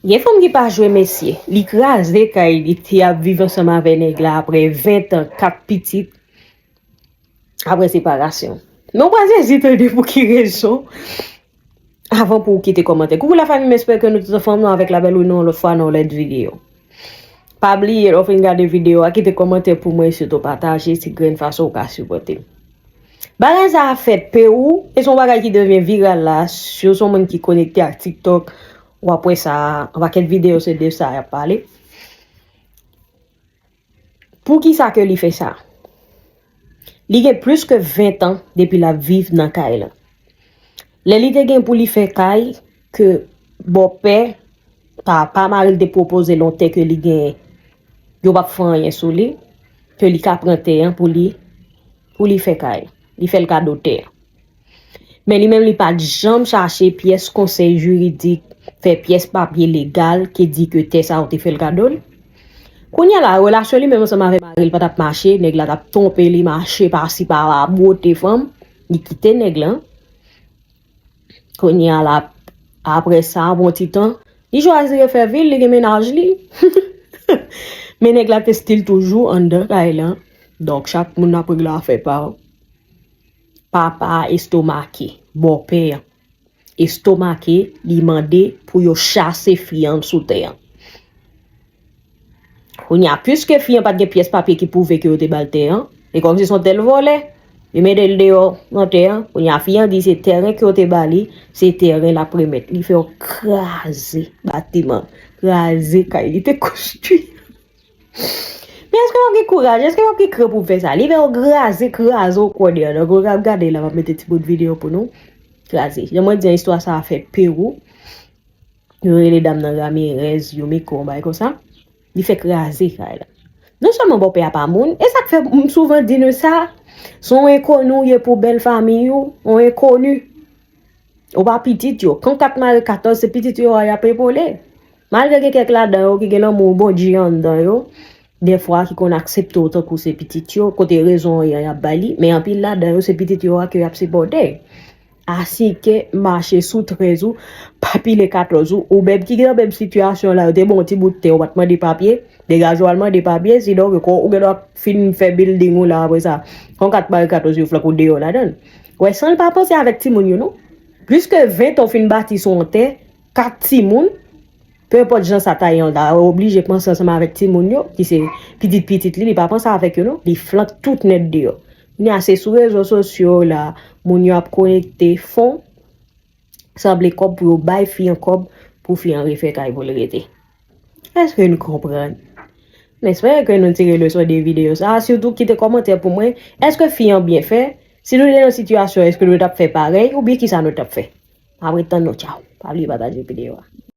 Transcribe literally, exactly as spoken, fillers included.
Gen fanm ki pa jwe mesye. Li kraze kay li, li ap viv ansanm avè nèg la apre ven tan, kat pitit, apre separasyon. Men w pa sezi tande pou ki rezon. Avan pou w kite kòmantè. Koukou lafanmi, m espere ke nou tout anfòm, nou avèk la bèl wi nou yon lòt fwa nan yon lòt videyo. Pa bliye, lè w fin gade videyo a, kite kòmantè pou mwen, sitou pataje, se grenn fason ou ka sipòte m. Bagay sa a fèt Pewou, e se yon bagay ki devyen viral la, si w se yon moun ki konekte ak TikTok, w ap wè sa, yon pakèt videyo se de sa y ap pale. Poukisa ke li fè sa? Li gen plis ke ven tan depi l ap viv nan kay lan. Lè li te gen pou li fè kay, ke bòpè, papa mari l te pwopoze l yon tè ke li genyen, yo p ap fè anyen sou li, ke li ka pran tè an pou li, pou li fè kay. Li fè l kado tè an. Men li menm li pa t janm chache pyès konsèy jiridik, fè pyès papye legal ki di ke tè sa yo te fè l kado l. Kounye a la, relasyon li menm ansanm avèk mari l pa t ap mache, nèg la t ap twonpe li, mache pasi pala, bwote fanm, li kite nèg lan. Kounye a la, apre sa, bon ti tan, li chwazi refè vi l, li gen mennaj li. Men nèg la te still toujou anndan kay lan. Donk, chak moun ap regle afè pa yo. Papa a estomake, bòpè an estomake, li mande pou yo chase fi an sou tè an. Kounye a, piske fi an pa t gen pyès papye ki pwouve ke yo te ba l tè an, e kòmsi se yon tè l vòlè, yo mete l deyò nan tè an. Kounye a, fi an di se tèren ke yo te ba li, se tèren l ap remèt. Li fè yo kraze batiman, kraze kay li te konstwi. Men èske w ap gen kouraj? Èske w ap gen kran pou w fè sa? Li fè w kraze, kraze w kwè deyò. Donk, w ap gade la, m ap mete ti bout videyo pou nou. Kraze. Jan mwen di an, istwa sa a fèt Pewou. Yo rele dam nan Ramirez, Yumiko, yon bagay konsa. Li fè kraze kay la. Non sèlman bòpè a pa moun, e sa k fè m souvan di nou sa, se yon enkoni w ye pou bèl fanmi w, yon enkoni. Ou pa pitit yo. Kan kat mare katòz, se pitit yo a y ap epole. Malgre gen kèk ladan yo ki gen lanmou Bondye anndan yo, dèfwa ki konn aksepte w tankou se pitit yo, kote rezon an y ap bay li, men anpil ladan yo se pitit yo a ke y ap sipòte. Asike mache sou trèz ou, pa pile katòz ou, ou menm ki gen menm sitiyasyon la, yo te ba w yon ti bout tè, ou pa t mande papye, degaje w al mande papye, sidonk ou gen dwa fin fè building ou la apre sa. Kan kat mare katòz yo flanke w deyò ladan l. Wè, san l pa panse avèk timoun yo, non. Plis ke ven tan w fin bati sou yon tè, kat timoun, pe enpòt jan sa ta ye an, ta oblije panse ansanm avèk timoun yo, ki se pitit pitit li, li pa panse avèk yo, non. Li flank tout nèt deyò. Kounye a, se sou rezo sosyo la, moun yo ap konekte fon, sanble kòb pou yo bay fi an kòb, pou fi an refè kay pou l rete. Èske nou konprann? M espere ke nou tire leson de videyo sa a, sitou kite kòmantè pou mwen. Èske fi an byen fè? Si nou te nan sitiyasyon, èske nou t ap fè parèy oubyen kisa nou t ap fè? M ap ret tann nou, tchaw. Pa bliye pataje videyo a.